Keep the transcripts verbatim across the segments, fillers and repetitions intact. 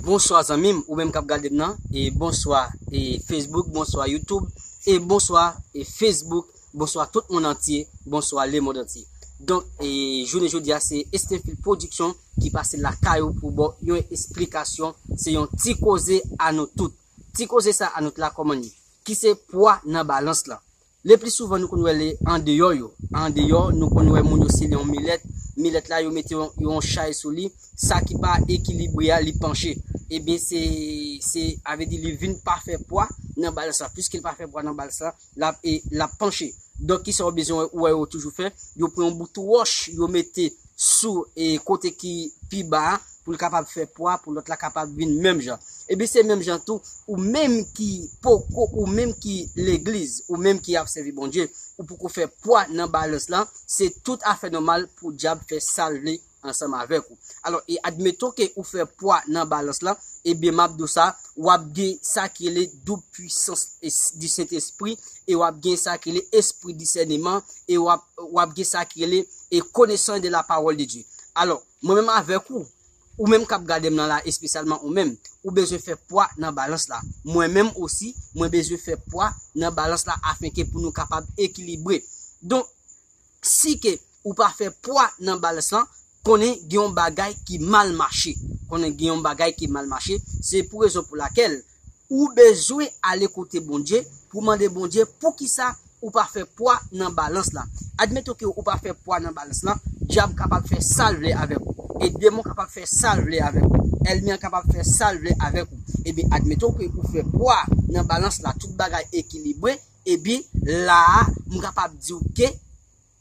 Bonswa zanmi m, ou menm k ap gade m nan, e bonswa e Facebook, bonswa YouTube, e bonswa e Facebook, bonswa tout moun antye, bonswa lemonn antye. Donk, e jounen jodi a, se Estenfil Production ki pase lakay ou pou ba w yon esplikasyon, se yon ti koze a nou tout. Ti koze sa a nou tout la kòman li? Ki se pwa nan balans lan. Le pli souvan nou konn wè li andeyò yo. Andeyò, nou konn wè moun yo sele yon milèt. Milèt la, yo mete yon, yon chay sou li. Sa ki pa ekilibre a, li panche. Ebyen, se, se, a vle di, li vin pa fè pwa nan balans la. Piske li pa fè pwa nan balans la, l ap, e, l ap panche. Donk, kisa yo bezwen wè yo toujou fè? Yo pran yon bout wòch, yo mete sou, e, kote ki pi ba a, pou l kapab fè pwa, pou lòt la kapab vin menm jan. Ebyen, se menm jan tou, ou menm ki poko, ou menm ki legliz, ou menm ki ap sèvi Bondye, ou poko fè pwa nan balans lan, se tout afè nòmal pou dyab fè sa l vle ansanm avèk ou. Alò, e admeton ke ou fè pwa nan balans lan, ebyen, m ap di w sa, w ap gen sa ki rele doub pwisans es-, di Sentespri, e w ap gen sa ki rele espri disèneman, e w ap, w ap gen sa ki rele e konesans de la parole de Dieu. Alò, mwen menm avèk ou, ou menm k ap gade m nan la, espesyalman ou menm, ou bezwen fè pwa nan balans la. Mwen menm osi, mwen bezwen fè pwa nan balans la afenke pou nou kapab ekilibre. Donk, si ke ou pa fè pwa nan balans lan, konnen gen yon bagay ki mal mache. Konnen gen yon bagay ki mal mache, se pou rezon pou lakèl ou bezwen ale kote Bondye pou mande Bondye poukisa ou pa fè pwa nan balans lan. Admeton ke ou pa fè pwa nan balans lan, dyab kapab fè sa l vle avèk ou. E demon kapab fè sa l vle avèk ou. Ènmi an kapab fè sa l vle avèk ou. Ebyen, admeton ke ou fè pwa nan balans la, tout bagay ekilibre, ebyen, la a, m kapab di w ke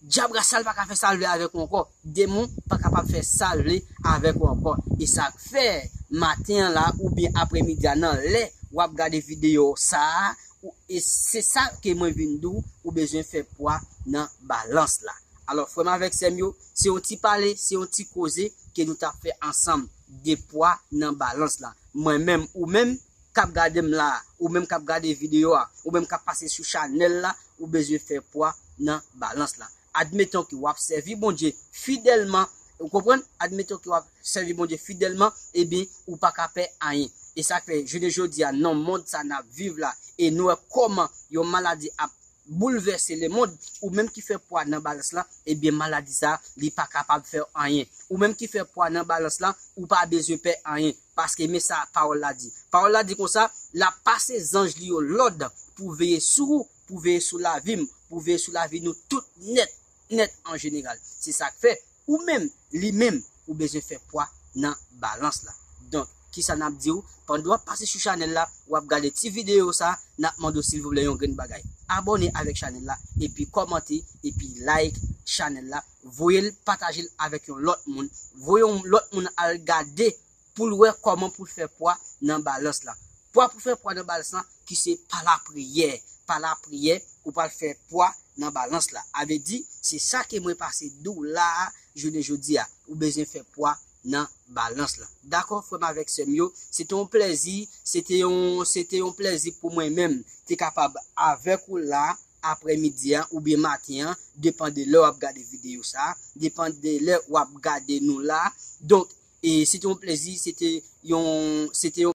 dyab la, sa l pa ka fè sa l vle avèk ou ankò. Demon pa kapab fè sa l vle avèk ou ankò. E sa k fè, maten an la, oubyen aprèmidi a, nan lè w ap gade videyo sa a, ou, e se sa ke mwen vin di w, ou bezwen fè pwa nan balans la. Alò, frè m avèk sè m yo, se yon ti pale, se yon ti koze ke nou t ap fè ansanm de pwa nan balans la. Mwen menm, ou menm, k ap gade m la, ou menm k ap gade videyo a, ou menm k ap pase sou chanèl la, ou bezwen fè pwa nan balans la. Admeton ke w ap sèvi Bondye fidèlman, ou konprann? Admeton ke w ap sèvi Bondye fidèlman, ebyen, ou pa ka pè anyen. E sa k fè, jounen jodi a, nan mond sa n ap viv la, e nou wè kòman yon maladi ap boulvèse lemonn, ou menm ki fè pwa nan balans la, ebyen, maladi sa, li pa kapab fè anyen. Ou menm ki fè pwa nan balans la, ou pa bezwen pè anyen, paske men sa pawòl la di. Pawòl la di konsa, l ap pase zanj li yo lòd pou veye sou ou, pou veye sou lavi m, pou veye sou lavi nou tout nèt, nèt an jeneral. Se sa k fè, ou menm, li menm, ou bezwen fè pwa nan balans la. Donk, kisa n ap di w? Pandan w ap pase sou chanèl la, w ap gade ti videyo sa, n ap mande w silvouplè yon grenn bagay. Abòne avèk chanèl la, epi kòmante, epi like chanèl la. Voye l, pataje l avèk yon lòt moun. Voye yon lòt moun al gade pou l wè kòman pou l fè pwa nan balans la. Pwa pou fè pwa nan balans la, ki se pa lapriyè. Pa lapriyè, ou pral fè pwa nan balans la. A vle di, se sa ke mwen pase di w la a, jounen jodi a. Ou bezwen fè pwa nan balans la. Dakò, frè m avèk sè m yo, se te yon plèzi, se te yon, se te yon plèzi pou mwen menm te kapab avèk ou la aprèmidi a oubyen maten an, depann de lè w ap gade videyo sa, depann de lè w ap gade nou la. Donk, e se te yon plèzi, se te yon, se te yon